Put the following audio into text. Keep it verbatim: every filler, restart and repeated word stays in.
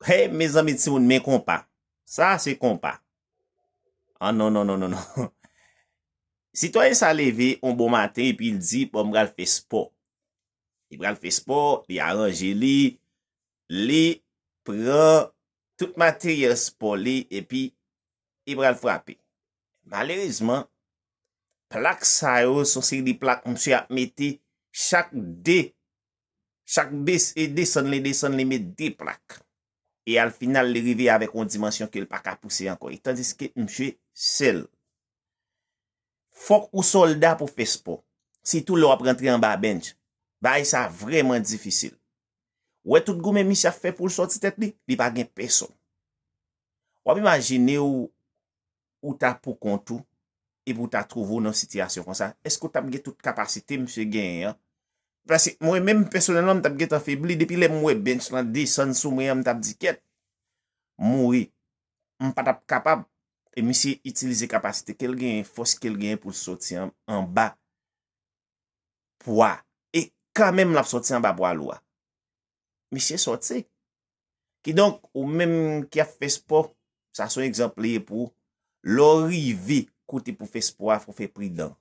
Hey, mezanmi, timoun, men konpa. Sa se konpa. Ah, non, non, non, non, non. Sitwayen sa leve yon bon maten epi l di, "Bon, m pral fè spò." Li pral fè spò, li aranje li, li pran tout materyèl spò li epi li pral frape. Malerezman, plak sa yo se yon seri de plak misye ap mete chak de, chak de, e desann li, desann li, met de plak. E al final, li rive avèk yon dimansyon ke l pa ka pouse ankò. E tandiske misye sèl. Fòk ou sòlda pou fè spò. Sitou lè w ap rantre anba bench. Bagay sa vrèman difisil. Ou wè tout goumen misye ap fè pou l sòti tèt li, li pa gen pèsonn. W ap imajine w, ou ta pou kont ou, epi w ta twouve w nan sitiyasyon konsa, èske w t ap gen tout kapasite misye genyen an? Paske mwen menm pèsonèlman, m t ap gentan febli, depi lè m wè bench lan desann sou mwen an, m t ap di, "Kèt, m mouri." M pa t ap kapab. E misye itilize kapasite ke l genyen, fòs ke l genyen pou l sòti an, anba pwa. E kanmenm l ap sòti anba pwa lou a. Misye sòti. Kidonk, ou menm ki ap fè spò, sa se yon egzanp li ye pou ou. Lè w rive kote pou fè spò a, fò w fè pridan.